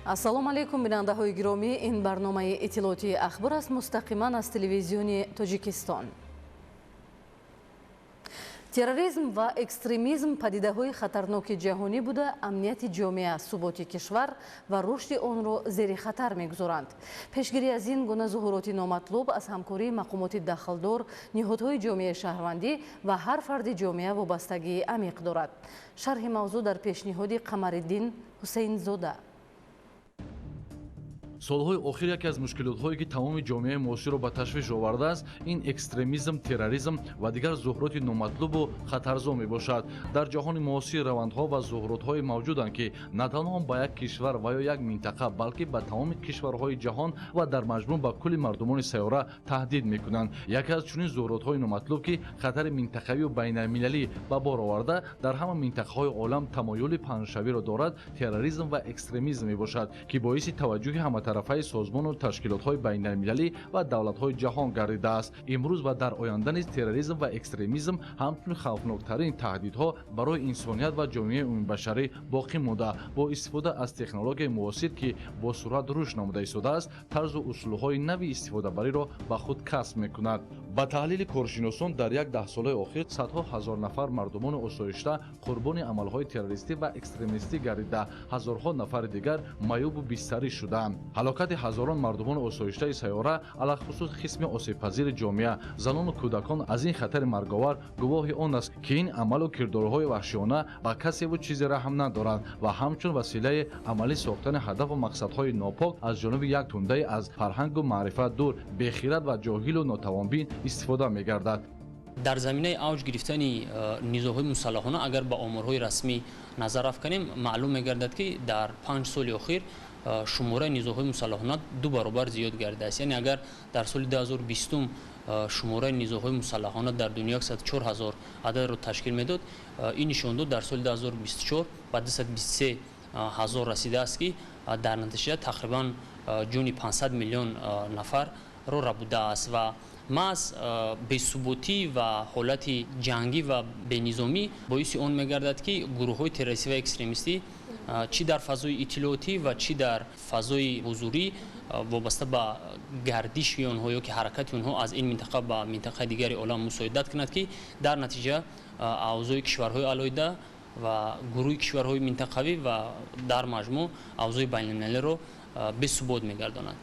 Ассалому алайкум, бинандаҳои гиромӣ. Ин барномаи иттилоотии ахбор аст, мустақиман аз телевизиони Тоҷикистон. Терроризм ва экстремизм падидаҳои хатарноки ҷаҳонӣ буда, амнияти ҷомеа, суботи кишвар ва рушди онро зери хатар мегузоранд. Пешгирӣ аз ин гуна зуҳуроти номатлуб аз ҳамкории мақомоти дахлдор, ниҳодҳои ҷомеаи шаҳрвандӣ ва ҳар фарди ҷомеа вобастагии амиқ дорад. Шарҳи мавзӯъ дар пешниҳоди Қамариддин Ҳусейнзода. Солҳои охир яке аз мушкилотҳое, ки тамоми ҷомеаи муосирро ба ташвиш овардааст, ин экстремизм, терроризм ва дигар зуҳуроти номатлубу хатарзо мебошад. Дар ҷаҳони муосир равандҳо ва зуҳуротҳое мавҷуданд, ки на танҳо ба як кишвар ва ё як минтақа, балки ба тамоми кишварҳои ҷаҳон ва дар маҷмӯъ ба кулли мардумони сайёра таҳдид мекунанд. Яке аз чунин зуҳуротҳои номатлуб, ки хатари минтақавию байналмилалӣ ба бор оварда, дар ҳама минтақаҳои олам тамоюли паҳншавиро дорад, терроризм ва экстремизм мебошад, ки боиси таваҷҷӯҳи ҳаматарафаи созмону ташкилотҳои байналмилалӣ ва давлатҳои ҷаҳон гардидааст. Имрӯз ва дар оянда низ терроризм ва экстремизм ҳамчун хавфноктарин таҳдидҳо барои инсоният ва ҷомеаи умумибашарӣ боқӣ монда, бо истифода аз технологияи муосир, ки бо суръат рушд намуда истодааст, тарзу усулҳои нави истифодабариро ба худ касб мекунад. Ба таҳлили коршиносон, дар як даҳсолаи охир садҳо ҳазор нафар мардумони осоишта қурбони амалҳои террористӣ ва экстремистӣ гардида, ҳазорҳо нафари дигар маъюбу бистарӣ шудаанд. Ҳалокати ҳазорон мардумони осоиштаи сайёра, алахусус қисми осебпазири ҷомеа, занону кӯдакон, аз ин хатари марговар гувоҳи он аст, ки ин амалу кирдорҳои ваҳшиёна ба касеву чизе раҳм надоранд ва ҳамчун василаи амалӣ сохтани ҳадафу мақсадҳои нопок аз ҷониби як тундаи аз фарҳангу маърифат дур, бехират ва ҷоҳилу нотавонбин истифода мегардад. Дар заминаи авҷ гирифтани низоъҳои мусаллаҳона, агар ба оморҳои расмӣ назар афканем, маълум мегардад, ки дар 5 соли охир шумораи низоъҳои мусаллаҳона 2 баробар зиёд гардидааст. Яъне агар дар соли 2020 шумораи низоъҳои мусаллаҳона дар дунё 104 ҳазор ададро ташкил медод, ин нишондод дар соли 2024 ба 223 ҳазор расидааст, ки дар натиҷа тақрибан ҷони 500 миллион нафарро рабудааст. Ва маҳз бесуботӣ ва ҳолати ҷангӣ ва бенизомӣ боиси он мегардад, ки гурӯҳҳои террористӣ ва экстремистӣ чӣ дар фазои иттилоотӣ ва чӣ дар фазои ҳузурӣ вобаста ба гардиши онҳо ё ки ҳаракати онҳо аз ин минтақа ба минтақаи дигари олам мусоидат кунад, ки дар натиҷа авзои кишварҳои алоҳида ва гурӯҳи кишварҳои минтақавӣ ва дар маҷмӯъ авзои байналмилалиро бесубот мегардонад.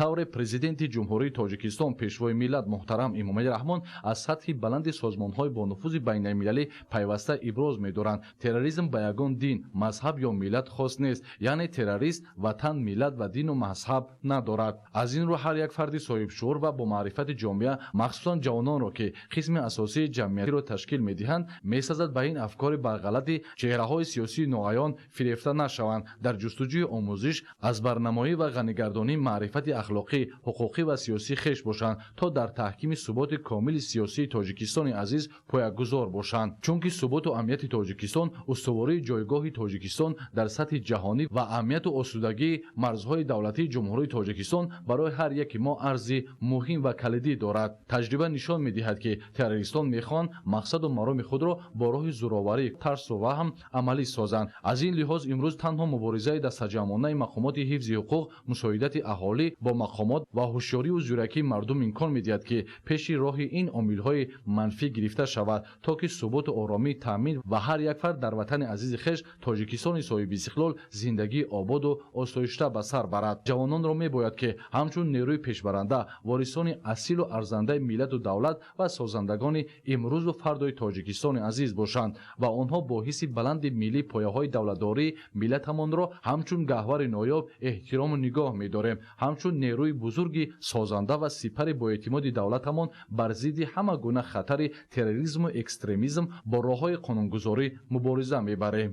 Тавре президенти Ҷумҳурии Тоҷикистон, пешвои миллат муҳтарам Эмомалӣ Раҳмон аз сатҳи баланди созмонҳои бонуфузи байналмилалӣ пайваста иброз медоранд, терроризм ба ягон дин, мазҳаб ё миллат хос нест, яъне террорист ватан, миллат ва дину мазҳаб надорад. Аз ин рӯ ҳар як фарди соҳибшуур ва бо маърифати ҷомеа, махсусан ҷавононро, ки қисми асосии ҷамъиятиро ташкил медиҳанд, месазад ба ин афкори барғалати чеҳраҳои сиёсии ноаён фирефта нашаванд, дар ҷустуҷӯи омӯзиш аз барнамоӣ ва ғанигардонии маърифати ахлоқӣ, ҳуқуқӣ ва сиёсӣ хеш бошанд, то дар таҳкими суботи комили сиёсии Тоҷикистони азиз поягузор бошанд. Чунки суботу амнияти Тоҷикистон, устувории ҷойгоҳи Тоҷикистон дар сатҳи ҷаҳонӣ ва амнияту осудагии марзҳои давлатии Ҷумҳурии Тоҷикистон барои ҳар яки мо арзи муҳим ва калидӣ дорад. Таҷриба нишон медиҳад, ки террористон мехоҳанд мақсаду мароми худро бо роҳи зӯроварӣ, тарсу ваҳм амалӣ созанд. Аз ин лиҳоз имрӯз танҳо муборизаи дастаҷамъонаи мақомоти ҳифзи ҳуқуқ, мусоидати аҳолӣ бо мақомот ва ҳушёриву зӯракии мардум имкон медиҳад, ки пеши роҳи ин омилҳои манфӣ гирифта шавад, то ки суботу оромӣ таъмин ва ҳар як фард дар ватани азизи хеш, Тоҷикистони соҳибистиқлол, зиндагии ободу осоишта ба сар барад. Ҷавононро мебояд, ки ҳамчун нерӯи пешбаранда, ворисони асилу арзандаи миллату давлат ва созандагони имрӯзу фардои Тоҷикистони азиз бошанд ва онҳо бо ҳисси баланди миллӣ пояҳои давлатдории миллатамонро ҳамчун гаҳвари ноёб эҳтирому нигоҳ медорем, ҳамчун нерӯи бузурги созанда ва сипари боэътимоди давлатамон бар зидди ҳама гуна хатари терроризму экстремизм бо роҳҳои қонунгузорӣ мубориза мебарем.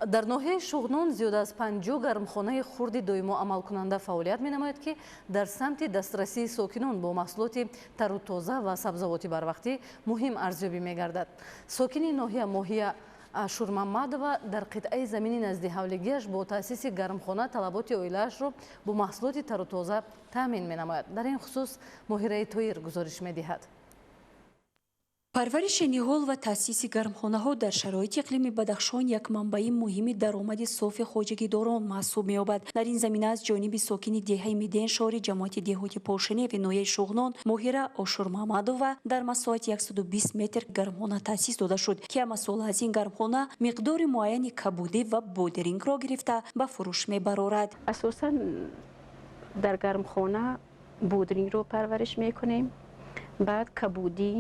Дар ноҳияи Шуғнон зиёда аз 50 гармхонаи хурди доимо амалкунанда фаъолият менамояд, ки дар самти дастрасии сокинон бо маҳсулоти тару тоза ва сабзавоти барвақтӣ муҳим арзёбӣ мегардад. Сокини ноҳия Моҳия Ашурмамадова дар қитъаи замини назди ҳавлигиаш бо таъсиси гармхона талаботи оилаашро бо маҳсулоти тару тоза таъмин менамояд. Дар ин хусус Моҳираи Тоир гузориш медиҳад. Парвариши ниҳол ва таъсиси гармхонаҳо дар шароити иқлими Бадахшон як манбаи муҳими даромади софи хоҷагидорон маҳсуб меёбад. Дар ин замина аз ҷониби сокини деҳаи Миден шоҳри ҷамоати деҳоти Пошиневи ноҳияи Шуғнон Моҳира Ошурмаҳмадова дар масоҳати 120 метр гармхона таъсис дода шуд, ки ҳамасола аз ин гармхона миқдори муайяни кабудӣ ва бодирингро гирифта ба фурӯш мебарорад. Асосан дар гармхона бодирингро парвариш мекунем, баъд кабудӣ,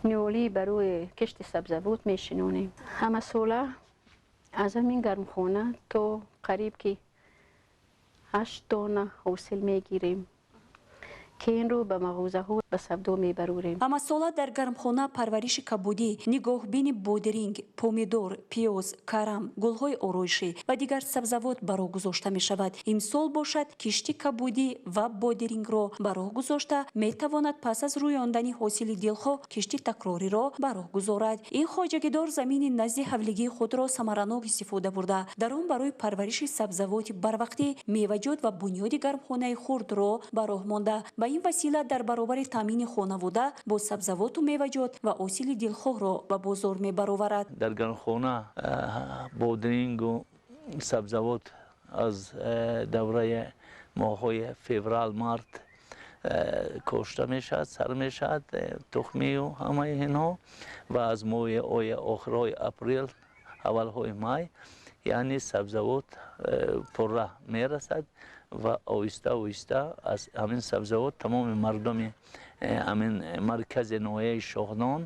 ниҳолӣ барои кишти сабзавот мешинонем. Ҳамасола аз ҳамин гармхона то қариб ки 8 тонна ҳосил мегирем, ки инро ба мағозаҳо ба савдо мебарорем. Ҳамасола дар гармхона парвариши кабудӣ, нигоҳбини бодиринг, помидор, пиёз, карам, гулҳои ороишӣ ва дигар сабзавот ба роҳ гузошта мешавад. Имсол бошад, кишти кабудӣ ва бодирингро ба роҳ гузошта метавонад пас аз рӯёндани ҳосили дилхоҳ кишти такрориро ба роҳ гузорад. Ин хоҷагидор замини назди ҳавлигии худро самаранок истифода бурда, дар он барои парвариши сабзавоти барвақтӣ, меваҷот ва бунёди гармхонаи хурдро ба роҳ монда. Ба ин васила дар баробари таъмини хонавода бо сабзавоту меваҷот ва ҳосили дилхоҳро ба бозор мебароварад. Дар гармхона бодирингу сабзавот аз давраи моҳҳои феврал, март кошта мешавад, сар мешавад тухмию ҳамаи инҳо, ва аз моҳи охирҳои апрел, аввалҳои май, яъне сабзавот пурра мерасад ва оҳиста оҳиста аз ҳамин сабзавот тамоми мардуми ҳамин маркази ноҳияи Шоҳнон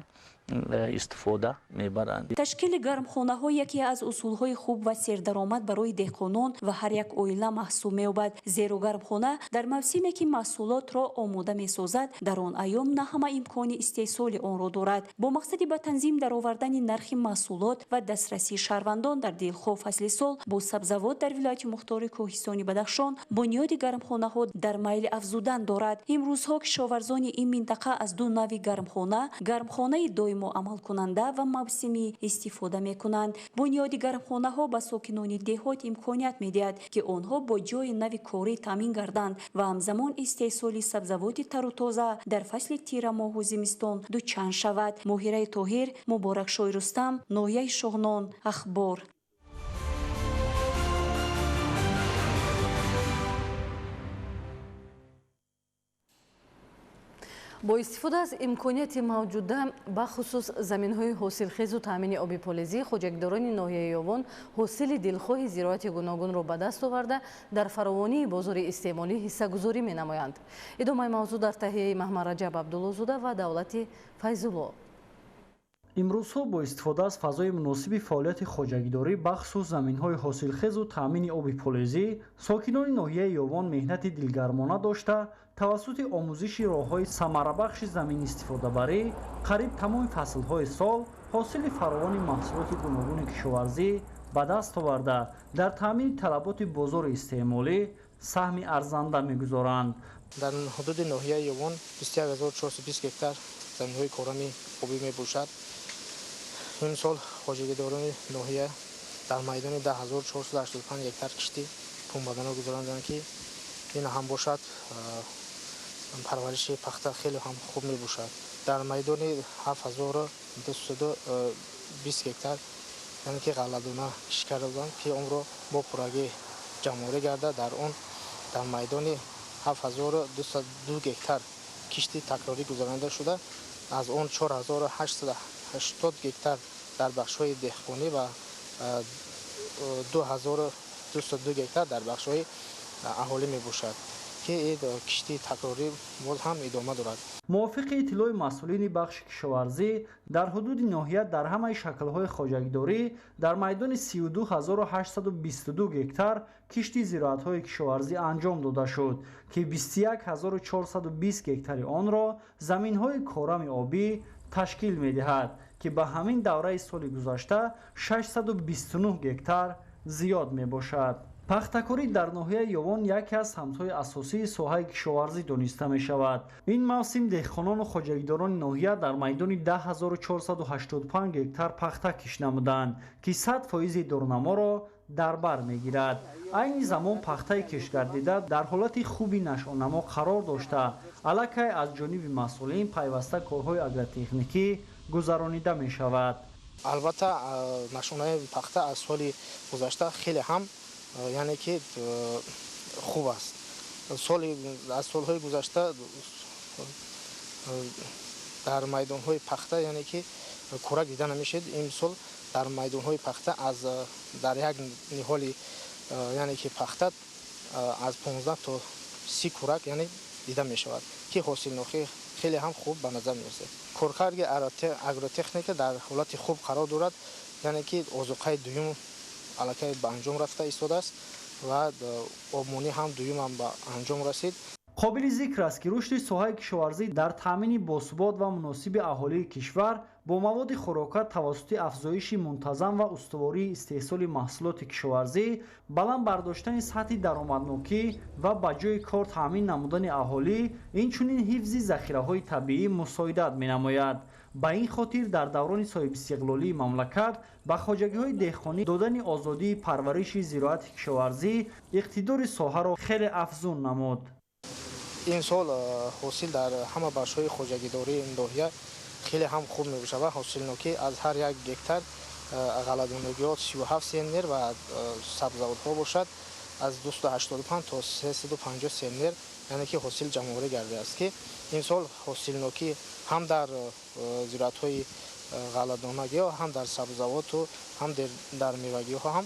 истифода мебаранд. Ташкили гармхонаҳо яке аз усулҳои хуб ва сердаромад барои деҳқонон ва ҳар як оила маҳсуб меёбад, зеро гармхона дар мавсиме ки маҳсулотро омода месозад, дар он айём на ҳама имкони истеҳсоли онро дорад. Бо мақсади ба танзим даровардани нархи маҳсулот ва дастрасии шаҳрвандон дар дилхоҳ фасли сол бо сабзавот дар вилояти мухтори кӯҳистони Бадахшон бунёди гармхонаҳо дар майли афзудан дорад. Имрӯзҳо кишоварзони ин минтақа аз ду нави гармхона, гармхонаи доимо амалкунанда ва мавсимӣ истифода мекунанд. Бунёди гармхонаҳо ба сокинони деҳот имконият медиҳад, ки онҳо бо ҷойи нави корӣ таъмин гарданд ва ҳамзамон истеҳсоли сабзавоти тару тоза дар фасли тирамоҳу зимистон дучанд шавад. Моҳираи Тоҳир, Муборакшоҳи Рустам, ноҳияи Шоҳнон, Ахбор. Бо истифода аз имконияти мавҷуда, бахусус заминҳои ҳосилхезу таъмини оби полезӣ, хоҷагидорони ноҳияи Ёвон ҳосили дилхоҳи зироати гуногунро ба даст оварда, дар фаровонии бозори истеъмолӣ ҳиссагузорӣ менамоянд. Идомаи мавзӯъ дар таҳияи Маҳмадраҷаб Абдуллозода ва Давлати Файзулло. Имрӯзҳо бо истифода аз фазои муносиби фаъолияти хоҷагидорӣ, бахусус заминҳои ҳосилхезу таъмини оби полезӣ, сокинони ноҳияи Ёвон меҳнати дилгармона дошта, тавассути омӯзиши роҳҳои самарабахши заминистифодабарӣ қариб тамоми фаслҳои сол ҳосили фаровони маҳсулоти гуногуни кишоварзӣ ба даст оварда, дар таъмини талаботи бозори истеъмолӣ саҳми арзанда мегузоранд. Дар ҳудуди ноҳияи Ёвон 21420 гектар заминҳои корами обӣ мебошад. Имсол хоҷагидорони ноҳия дар майдони 10485 гектар кишти пунбадано гузаронданд, ки ин ҳам бошад парвариши пахта хеле ҳам хуб мебошад. Дар майдони 7220 гектар, яъне ки ғалладона кишт карда буданд, ки онро бо пуррагӣ ҷамъоварӣ гарда, дар он дар майдони 7202 гектар кишти такрорӣ гузаронида шуда, аз он 4880 гектар дар бахшҳои деҳқонӣ ва 2202 гектар дар бахшҳои аҳолӣ мебошад, ки ин кишти такрорӣ боз ҳам идома дорад. Мувофиқи иттилои масъулини бахши кишоварзӣ, дар ҳудуди ноҳия дар ҳамаи шаклҳои хоҷагидорӣ дар майдони 32822 гектар кишти зироатҳои кишоварзӣ анҷом дода шуд, ки 21420 гектари онро заминҳои корами обӣ ташкил медиҳад, ки ба ҳамин давраи соли гузашта 629 гектар зиёд мебошад. Пахтакорӣ дар ноҳияи Ёвон яке аз самтҳои асосии соҳаи кишоварзӣ дониста мешавад. Ин мавсим деҳқонону хоҷагидорони ноҳия дар майдони 10485 гектар пахта кишт намуданд, ки 100 фоизи дорнаморо дар бар мегирад. Айни замон пахтаи киштгардида дар ҳолати хуби нашъунамо қарор дошта, Аллакай аз ҷониби масъулин пайваста корҳои агротехникӣ гузаронида мешавад. Албатта, нашонаи пахта аз соли гузашта хеле ҳам, яъне ки, хуб аст. Аз солҳои гузашта дар майдонҳои пахта, яъне ки, кӯрак дида намешед. Имсол дар майдонҳои пахта аз дар як ниҳоли, яъне ки, пахта аз 15 то 30 кӯрак, яъне, дида мешавад, ки ҳосилнокӣ хеле ҳам хуб ба назар мерасад. Коркарди агротехника дар ҳолати хуб қарор дорад, яъне ки озуқаи дуюм аллакай ба анҷом рафта истодааст ва обмонӣ ҳам дуюмам ба анҷом расид. Қобили зикр аст, ки рушди соҳаи кишоварзӣ дар таъмини босубот ва муносиби аҳолии кишвар бо маводи хӯрока тавассути афзоиши мунтазам ва устувории истеҳсоли маҳсулоти кишоварзӣ, баланд бардоштани сатҳи даромаднокӣ ва ба ҷойи кор таъмин намудани аҳолӣ, инчунин ҳифзи захираҳои табиӣ мусоидат менамояд. Ба ин хотир дар даврони соҳибистиқлолии мамлакат ба хоҷагиҳои деҳқонӣ додани озодии парвариши зироати кишоварзӣ иқтидори соҳаро хеле афзун намуд. Ин сол ҳосил дар ҳама бахшҳои хоҷагидории ноҳия хеле ҳам хуб мебошад ва ҳосилнокӣ аз ҳар як гектар ғалладонагиҳо 37 центнер ва сабзавотҳо бошад, аз 285 то 350 центнер, яъне ки, ҳосил ҷамъоварӣ гардидааст, ки имсол ҳосилнокӣ ҳам дар зироатҳои ғалладонагиҳо, ҳам дар сабзавоту ҳам дар мевагиҳо ҳам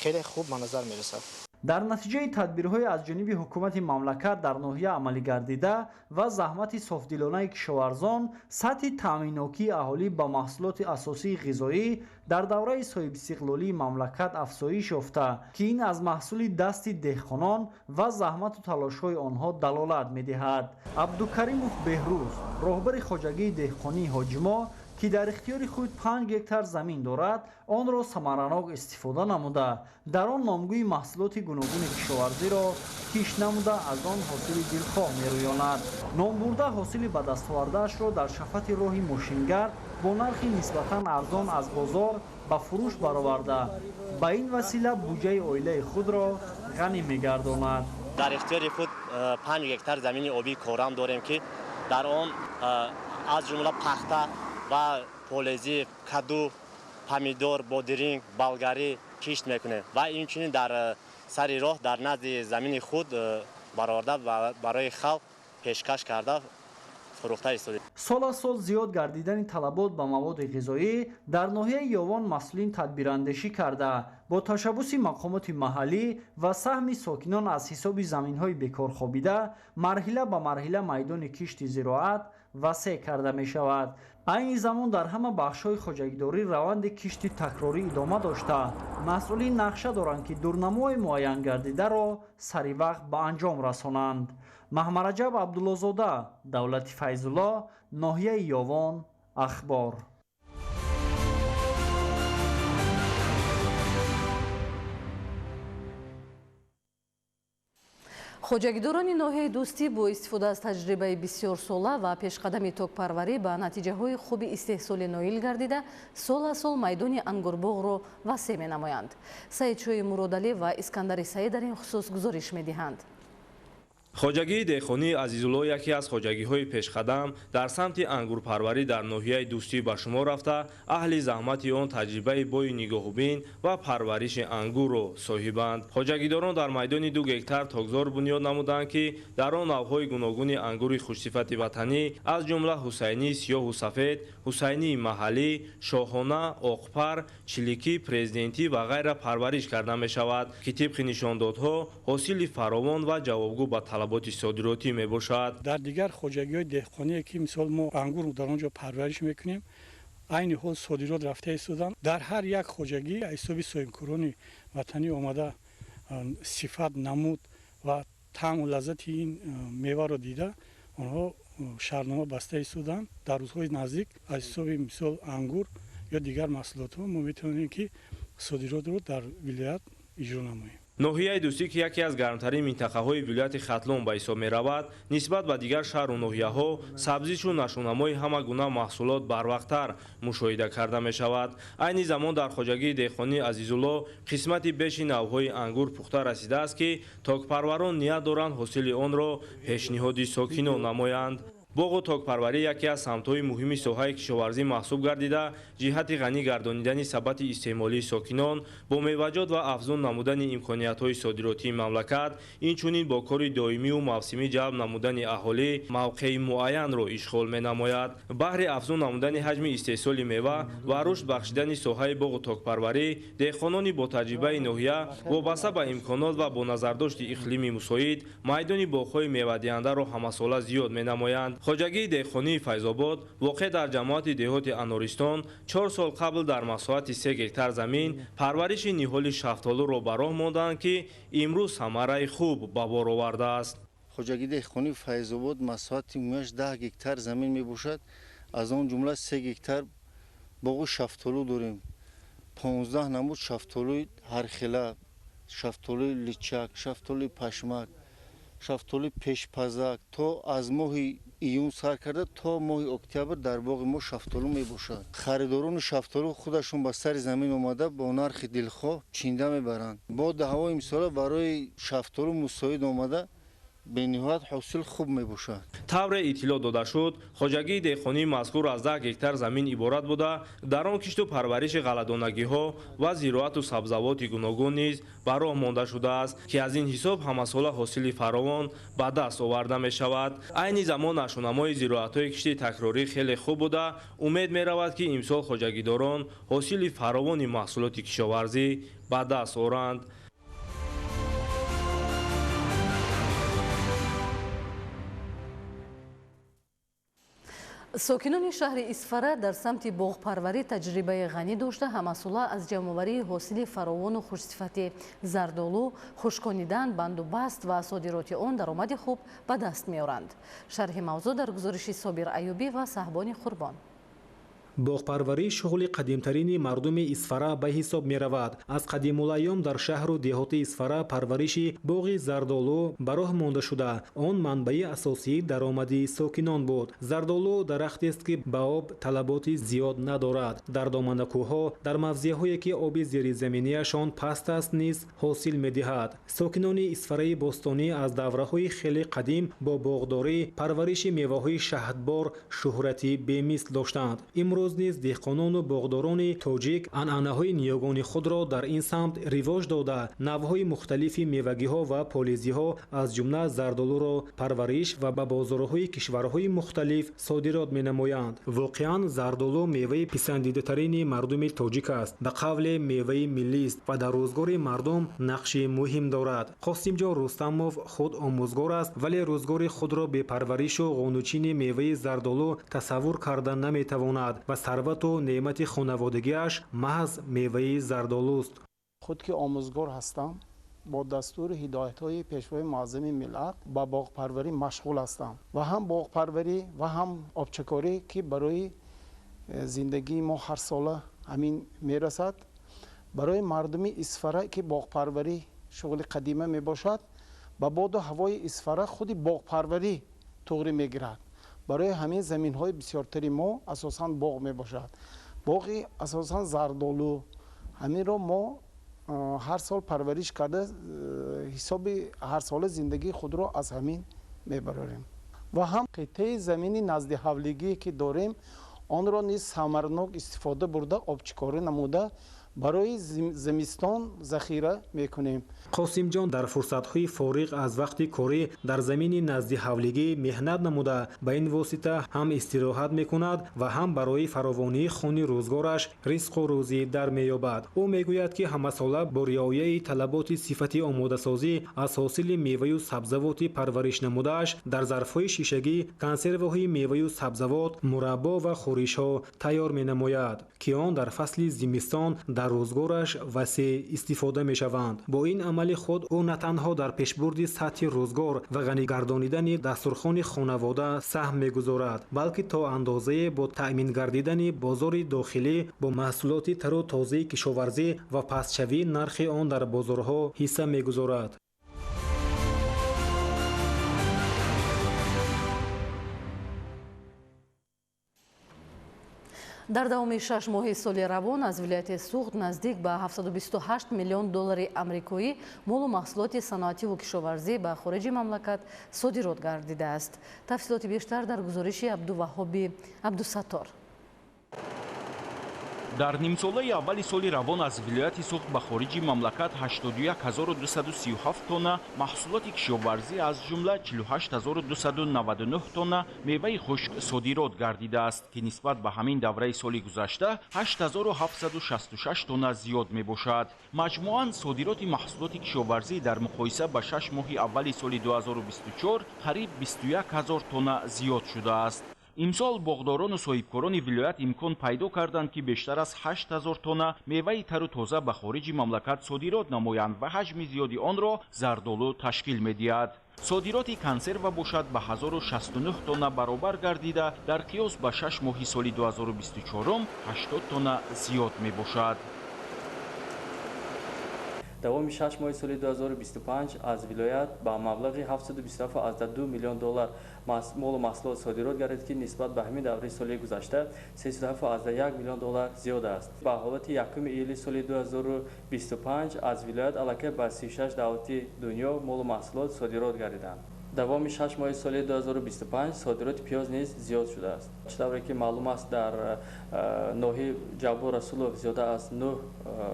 хеле хуб ба назар мерасад. Дар натиҷаи тадбирҳои аз ҷониби ҳукумати мамлакат дар ноҳия амалӣ гардида ва заҳмати софдилонаи кишоварзон, сатҳи таъминнокии аҳолӣ ба маҳсулоти асосии ғизоӣ дар давраи соҳибистиқлолии мамлакат афзоиш ёфта, ки ин аз маҳсули дасти деҳқонон ва заҳмату талошҳои онҳо далолат медиҳад. Абдукаримов Беҳрӯз, роҳбари хоҷагии деҳқонии Ҳоҷимо, ки дар ихтиёри худ 5 гектар замин дорад, онро самаранок истифода намуда, дар он номгӯи маҳсулоти гуногуни кишоварзиро кишт намуда, аз он ҳосили дилхоҳ мерӯёнад. Номбурда ҳосили ба дастовардаашро дар шафати роҳи мошингард бо нархи нисбатан арзон аз бозор ба фурӯш бароварда, ба ин васила буҷаи оилаи худро ғанӣ мегардонад. Дар ихтиёри худ 5 гектар замини обии корам дорем, ки дар он аз ҷумла пахта ва полезӣ, каду, помидор, бодиринг, болгарӣ кишт мекунем ва инчунин дар сари роҳ, дар назди замини худ бароварда, барои халқ пешкаш карда, фурӯхта истодем. Сол аз сол зиёд гардидани талабот ба маводи ғизоӣ дар ноҳияи Ёвон масъулин тадбирандешӣ карда, бо ташаббуси мақомоти маҳаллӣ ва саҳми сокинон аз ҳисоби заминҳои бекорхобида марҳила ба марҳила майдони кишти зироат васеъ карда мешавад. Айни замон дар ҳама бахшҳои хоҷагидорӣ раванди кишти такрорӣ идома дошта, масъулин нақша доранд, ки дурнамои муайян гардидаро сари вақт ба анҷом расонанд. Маҳмараҷаб Абдуллозода, Давлати Файзулло, ноҳияи Ёвон, Ахбор. Хоҷагидорони ноҳияи Дӯстӣ бо истифода аз таҷрибаи бисёрсола ва пешқадами токпарварӣ ба натиҷаҳои хуби истеҳсолӣ ноил гардида, сол аз сол майдони ангурбоғро васеъ менамоянд. Саидшоҳи Муродалӣ ва Искандари Саид дар ин хусус гузориш медиҳанд. Хоҷагии деҳқонии Азизулло яке аз хоҷагиҳои пешқадам дар самти ангурпарварӣ дар ноҳияи Дӯстӣ ба шумор рафта, аҳли заҳмати он таҷрибаи бои нигоҳубин ва парвариши ангурро соҳибанд. Хоҷагидорон дар майдони 2 гектар токзор бунёд намуданд, ки дар он навъҳои гуногуни ангури хушсифати ватанӣ, аз ҷумла ҳусайнии сиёҳу сафед, ҳусайнии маҳаллӣ, шоҳона, оқпар, чиликӣ, президентӣ ва ғайра парвариш карда мешавад, ки тибқи нишондодҳо ҳосили фаровон ва ҷавобгӯ ба талаботи содиротӣ мебошад. Дар дигар хоҷагиҳои деҳқоние, ки мисол мо ангур дар он ҷо парвариш мекунем, айни ҳол содирот рафта истоданд. Дар ҳар як хоҷагӣ ҳисоби соҳибкорони ватанӣ омада, сифат, намуд ва таъму лаззати ин меваро дида, онҳо шартнома баста истоданд. Дар рӯзҳои наздик аз ҳисоби мисол ангур ё дигар маҳсулотҳо мо метавонем, ки содиротро дар вилоят иҷро намоем. Ноҳияи Дӯстӣ, ки яке аз гармтарин минтақаҳои вилояти Хатлон ба ҳисоб меравад, нисбат ба дигар шаҳру ноҳияҳо сабзишу нашъунамои ҳама гуна маҳсулот барвақттар мушоҳида карда мешавад. Айни замон дар хоҷагии деҳқонии Азизулло қисмати беши навъҳои ангур пухта расидааст, ки токпарварон ният доранд ҳосили онро пешниҳоди сокинон намоянд. Боғу токпарварӣ яке аз самтҳои муҳими соҳаи кишоварзӣ маҳсуб гардида, ҷиҳати ғанӣ гардонидани сабати истеъмолии сокинон бо меваҷот ва афзун намудани имкониятҳои содиротии мамлакат, инчунин бо кори доимию мавсимӣ ҷалб намудани аҳолӣ мавқеи муайянро ишғол менамояд. Баҳри афзун намудани ҳаҷми истеҳсоли мева ва рушд бахшидани соҳаи боғу токпарварӣ, деҳқонони бо таҷрибаи ноҳия вобаста ба имконот ва бо назардошти иқлими мусоид майдони боғҳои мевадиҳандаро ҳамасола зиёд менамоянд. Хоҷагии деҳқонии Файзобод воқеъ дар ҷамоати деҳоти Анористон 4 сол қабл дар масоҳати 3 гектар замин парвариши ниҳоли шафтолуро ба роҳ монданд, ки имрӯз самараи хуб ба бор овардааст. Хоҷагии деҳқонии Файзобод масоҳати умумиаш 10 гектар замин мебошад. Аз он ҷумла 3 гектар боғи шафтолу дорем. 15 намуд шафтолуи ҳархела, шафтолуи личак, шафтолуи пашмак, шафтолуи пешпазак то аз моҳи июн сар карда то моҳи октябр дар боғи мо шафтолу мебошад. Харидорони шафтолу худашон ба сари замин омада бо нархи дилхоҳ чинда мебаранд. Боду ҳавои имсола барои шафтолу мусоид омада бениҳоят ҳосил хуб мебошад. Тавре иттилоъ дода шуд, хоҷагии деҳқонии мазкур аз 10 гектар замин иборат буда, дар он кишту парвариши ғалладонагиҳо ва зироату сабзавоти гуногун низ ба роҳ монда шудааст, ки аз ин ҳисоб ҳамасола ҳосили фаровон ба даст оварда мешавад. Айни замон нашъунамои зироатҳои кишти такрорӣ хеле хуб буда, умед меравад, ки имсол хоҷагидорон ҳосили фаровони маҳсулоти кишоварзӣ ба даст оранд. Сокинони шаҳри Исфара дар самти боғпарварӣ таҷрибаи ғанӣ дошта, ҳамасола аз ҷамъоварии ҳосили фаровону хушсифати зардолу, хушконидан, бандубаст ва содироти он даромади хуб ба даст меоранд. Шарҳи мавзӯъ дар гузориши Собир Аюбӣ ва Саҳбони Қурбон. Боғпарварӣ шуғли қадимтарини мардуми Исфара ба ҳисоб меравад. Аз қадимулайём дар шаҳру деҳоти Исфара парвариши боғи зардолу ба роҳ монда шуда. Он манбаи асосии даромади сокинон буд. Зардолу дарахтест, ки ба об талаботи зиёд надорад. Дар доманакӯҳҳо, дар мавзеъҳое ки оби зеризаминияшон паст аст, низ ҳосил медиҳад. Сокинони Исфараи бостонӣ аз давраҳои хеле қадим бо боғдорӣ, парвариши меваҳои шаҳдбор шӯҳрати бемисл доштанд. Имрӯз низ деҳқонону боғдорони тоҷик анъанаҳои ниёгони худро дар ин самт ривоҷ дода, навъҳои мухталифи мевагиҳо ва полизиҳо аз ҷумла зардолуро парвариш ва ба бозорҳои кишварҳои мухталиф содирот менамоянд. Воқеан, зардолу меваи писандидатарини мардуми тоҷик аст. Ба қавле меваи миллист ва дар рӯзгори мардум нақши муҳим дорад. Қосимҷон Рустамов худ омӯзгор аст, вале рӯзгори худро бепарваришу ғунучини меваи зардолу тасаввур карда наметавонад ва сарвату неъмати хонаводагиаш маҳз меваи зардолуст. Худ ки омӯзгор ҳастам, бо дастури ҳидоятҳои пешвои муаззами миллат ба боғпарварӣ машғул ҳастам ва ҳам боғпарварӣ ва ҳам обчакорӣ, ки барои зиндагии мо ҳарсола ҳамин мерасад. Барои мардуми Исфара, ки боғпарварӣ шуғли қадима мебошад, ба боду ҳавои Исфара худи боғпарварӣ туғрӣ мегирад. Барои ҳамин заминҳои бисёртари мо асосан боғ мебошад. Боғи асосан зардолу. Ҳаминро мо ҳар сол парвариш карда, ҳисоби ҳарсола зиндагии худро аз ҳамин мебарорем. Ва ҳам қитъаи замини назди ҳавлигие ки дорем, онро низ самарнок истифода бурда, обчикорӣ намуда, барои зимистон захира мекунем. Қосимҷон дар фурсатҳои фориғ аз вақти корӣ дар замини назди ҳавлигӣ меҳнат намуда, ба ин восита ҳам истироҳат мекунад ва ҳам барои фаровонии хони рӯзгораш ризқу рӯзӣ дар меёбад. Ӯ мегӯяд, ки ҳамасола бо риояи талаботи сифати омодасозӣ аз ҳосили меваю сабзавоти парвариш намудааш дар зарфҳои шишагӣ консерваҳои меваю сабзавот, мураббо ва хӯришҳо тайёр менамояд, ки он дар фасли зимистон Дар рӯзгораш васеъ истифода мешаванд. Бо ин амали худ ӯ на танҳо дар пешбурди сатҳи рӯзгор ва ғанигардонидани дастурхони хонавода саҳм мегузорад, балки то андозае бо таъмин гардидани бозори дохилӣ бо маҳсулоти тару тозаи кишоварзӣ ва пастшавии нархи он дар бозорҳо ҳисса мегузорад. Дар давоми 6 моҳи соли равон аз вилояти Суғд наздик ба 728 миллион доллари амрикоӣ молу маҳсулоти саноативу кишоварзӣ ба хориҷи мамлакат содирот гардидааст. Тафсилоти бештар дар гузориши Абдуваҳоби Абдусаттор. Дар нимсолаи аввали соли равон аз вилояти Суғд ба хориҷи мамлакат 81237 тонна маҳсулоти кишоварзӣ, аз ҷумла 48299 тонна меваи хушк содирот гардидааст, ки нисбат ба ҳамин давраи соли гузашта 8766 тонна зиёд мебошад. Маҷмӯан содироти маҳсулоти кишоварзӣ дар муқоиса ба 6 моҳи аввали соли 2024 қариб 21 000 тонна зиёд шудааст. Имсол боғдорону соҳибкорони вилоят имкон пайдо карданд, ки бештар аз 8000 тонна меваи тару тоза ба хориҷи мамлакат содирот намоянд ва ҳаҷми зиёди онро зардолу ташкил медиҳад. Содироти консерва бошад ба 1069 тонна баробар гардида, дар қиёс ба 6 моҳи соли 2024 80 тонна зиёд мебошад. Давоми 6 моҳи соли 2025 аз вилоят ба маблағи 727,2 миллион доллар молу маҳсулот содирот гардид, ки нисбат ба ҳамин давраи соли гузашта 37,1 миллион доллар зиёд аст. Ба ҳолати 1 июли соли 2025 аз вилоят аллакай ба 36 давлати дунё молу маҳсулот содирот гардиданд. Давоми 6 моҳи соли 2025 содироти пиёз низ зиёд шудааст. Чӣ тавре ки маълум аст, дар ноҳияи Ҷаббор Расулов зиёда аз 9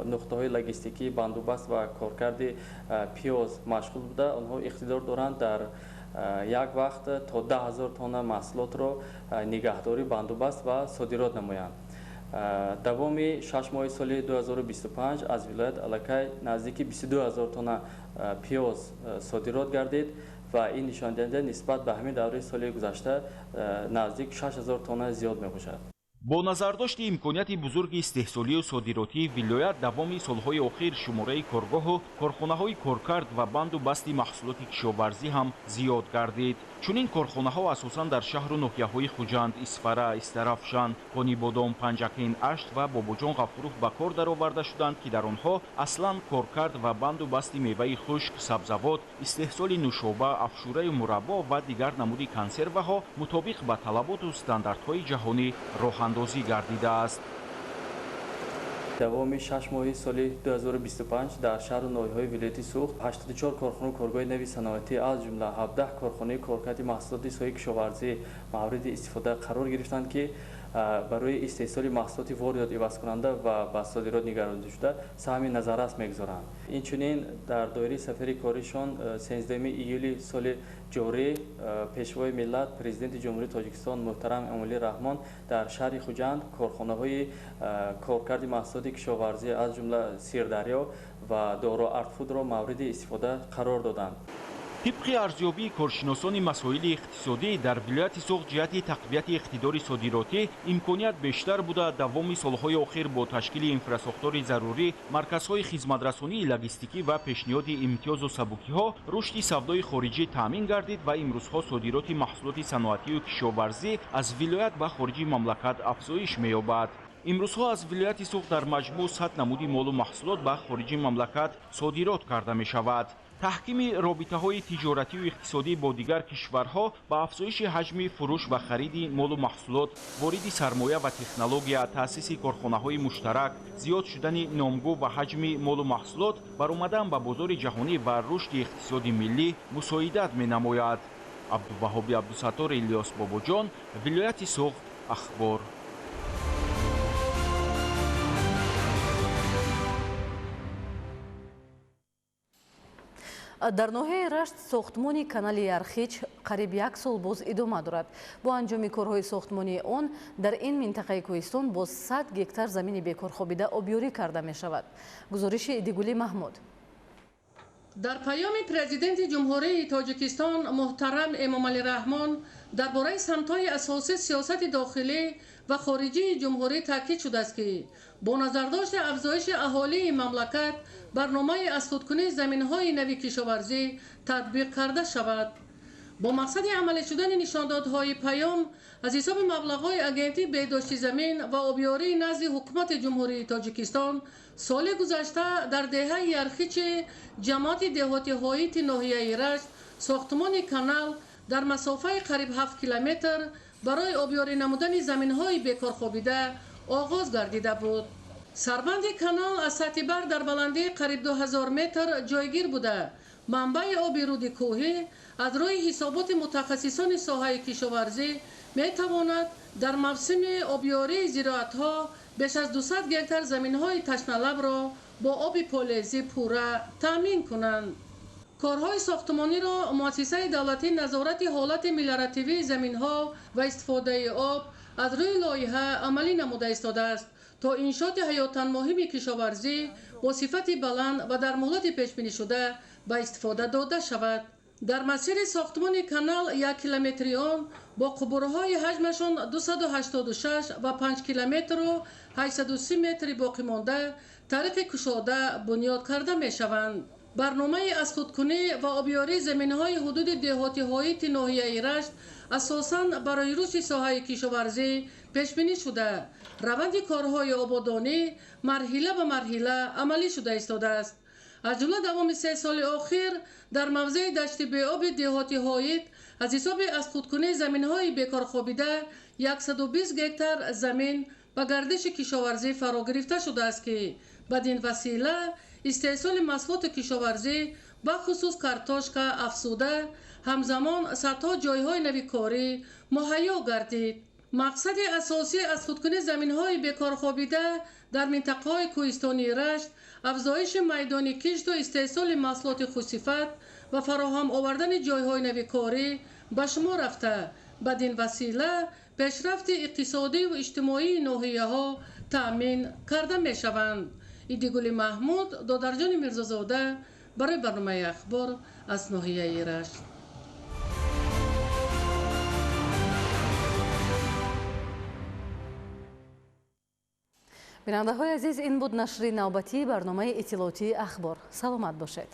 нуқтаҳои логистикӣ, бандубаст ва коркарди пиёз машғул буда, онҳо иқтидор доранд дар як вақт то 10 000 тонна маҳсулотро нигаҳдорӣ, бандубаст ва содирот намоянд. Давоми 6 моҳи соли 2025 аз вилоят аллакай наздики 22 000 тонна пиёз содирот гардид ва ин нишондиҳанда нисбат ба ҳамин давраи соли гузашта наздик 6000 тонна зиёд мебошад. Бо назардошти имконияти бузурги истеҳсолию содиротии вилоят, давоми солҳои охир шумораи коргоҳу корхонаҳои коркард ва банду басти маҳсулоти кишоварзӣ ҳам зиёд гардид. Чунин корхонаҳо асосан дар шаҳру ноҳияҳои Хуҷанд, Исфара, Истарафшан, Конибодом, Панҷакент, Ашт ва Бобоҷон Ғафуров ба кор дароварда шуданд, ки дар онҳо аслан коркард ва банду басти меваи хушк, сабзавот, истеҳсоли нӯшоба, афшураю мураббо ва дигар намуди консерваҳо мутобиқ ба талаботу стандартҳои ҷаҳонӣ роҳандозӣ гардидааст. Давоми 6 моҳи соли 2025 дар шаҳру ноҳияҳои вилояти Суғд 84 корхону коргоҳи нави саноатӣ, аз ҷумла 17 корхонаи коркарди маҳсулоти соҳаи кишоварзӣ мавриди истифода қарор гирифтанд, ки барои истеҳсоли маҳсулоти воридот ивазкунанда ва ба содирот нигаронида шуда саҳми назаррас мегузоранд. Инчунин дар доираи сафари коришон 13 июли соли ҷорӣ Пешвои миллат, Президенти Ҷумҳурии Тоҷикистон муҳтарам Эмомалӣ Раҳмон дар шаҳри Хуҷанд корхонаҳои коркарди маҳсулоти кишоварзӣ, аз ҷумла Сирдарё ва Доро Артфудро мавриди истифода қарор доданд. Тибқи арзёбии коршиносони масоили иқтисодӣ, дар вилояти Суғд ҷиҳати тақвияти иқтидори содиротӣ имконият бештар буда, давоми солҳои охир бо ташкили инфрасохтори зарурӣ, марказҳои хизматрасонии логистикӣ ва пешниҳоди имтиёзу сабукиҳо рушди савдои хориҷӣ таъмин гардид ва имрӯзҳо содироти маҳсулоти саноатию кишоварзӣ аз вилоят ба хориҷи мамлакат афзоиш меёбад. Имрӯзҳо аз вилояти Суғд дар маҷмӯъ 100 намуди молу маҳсулот ба хориҷи мамлакат содирот карда мешавад. Таҳкими робитаҳои тиҷоратию иқтисодӣ бо дигар кишварҳо ба афзоиши ҳаҷми фурӯш ва хариди молу маҳсулот, вориди сармоя ва технология, таъсиси корхонаҳои муштарак, зиёд шудани номгӯ ва ҳаҷми молу маҳсулот, баромадан ба бозори ҷаҳонӣ ва рушди иқтисоди миллӣ мусоидат менамояд. Абдуваҳоби Абдусаттор, Илёс Бобоҷон, вилояти Суғд, Ахбор. Дар ноҳияи Рашт сохтмони канали Ярхич қариб як сол боз идома дорад. Бо анҷоми корҳои сохтмонии он дар ин минтақаи кӯҳистон боз 100 гектар замини бекорхобида обёрӣ карда мешавад. Гузориши Идигули Маҳмуд. Дар паёми Президенти Ҷумҳурии Тоҷикистон муҳтарам Эмомалӣ Раҳмон дар бораи самтҳои асосии сиёсати дохилӣ ва хориҷии ҷумҳурӣ таъкид шудааст, ки бо назардошти афзоиши аҳолии мамлакат барномаи аз худкунии заминҳои нави кишоварзӣ татбиқ карда шавад. Бо мақсади амалӣ шудани нишондодҳои паём аз ҳисоби маблағҳои Агентии беҳдошти замин ва обиёрии назди Ҳукумати Ҷумҳурии Тоҷикистон соли гузашта дар деҳаи Ярхичи ҷамоати деҳоти Ҳоити ноҳияи Рашт сохтмони канал дар масофаи қариб 7 километр барои обиёрӣ намудани заминҳои бекорхобида оғоз гардида буд. Сарбанди канал аз сатҳи баҳр дар баландии қариб 2000 метр ҷойгир буда, манбаи оби руди кӯҳӣ аз рӯи ҳисоботи мутахассисони соҳаи кишоварзӣ метавонад дар мавсими обиёрии зироатҳо беш аз 200 гектар заминҳои ташналабро бо оби полезӣ пурра таъмин кунанд. Корҳои сохтмониро Муассисаи давлатии назорати ҳолати мелиоративии заминҳо ва истифодаи об аз рӯи лоиҳа амалӣ намуда истодааст, то иншооти ҳаётан муҳими кишоварзӣ бо сифати баланд ва дар муҳлати пешбинишуда ба истифода дода шавад. Дар масири сохтмони канал 1 километри он бо қубурҳои ҳаҷмашон 286 ва 5 километру 830 метри боқӣ монда тариқи кушода бунёд карда мешаванд. Барномаи аз худкунӣ ва обиёрии заминҳои ҳудуди деҳоти Ҳоити ноҳияи Рашт асосан барои рушди соҳаи кишоварзӣ пешбинӣ шуда, раванди корҳои ободонӣ марҳила ба марҳила амалӣ шуда истодааст. Аз ҷумла давоми 3 соли охир дар мавзеи дашти беоби деҳоти Ҳоит аз ҳисоби аз худкунии заминҳои бекорхобида 120 гектар замин ба гардиши кишоварзӣ фаро гирифта шудааст, ки бадин васила истеҳсоли маҳсулоти кишоварзӣ бахусус картошка афзуда, ҳамзамон садҳо ҷойҳои нави корӣ муҳайё гардид. Мақсади асосӣ аз худкунии заминҳои бекорхобида дар минтақаҳои кӯҳистонии Рашт афзоиши майдони кишту истеҳсоли маҳсулоти хушсифат ва фароҳам овардани ҷойҳои нави корӣ ба шумор рафта, бадин васила пешрафти иқтисодиву иҷтимоии ноҳияҳо таъмин карда мешаванд. Идигули Маҳмуд, Додарҷони Мирзозода барои барномаи Ахбор аз ноҳияи Рашт. Бинандаҳои азиз, ин буд нашри навбатии барномаи иттилоотии Ахбор. Саломат бошед.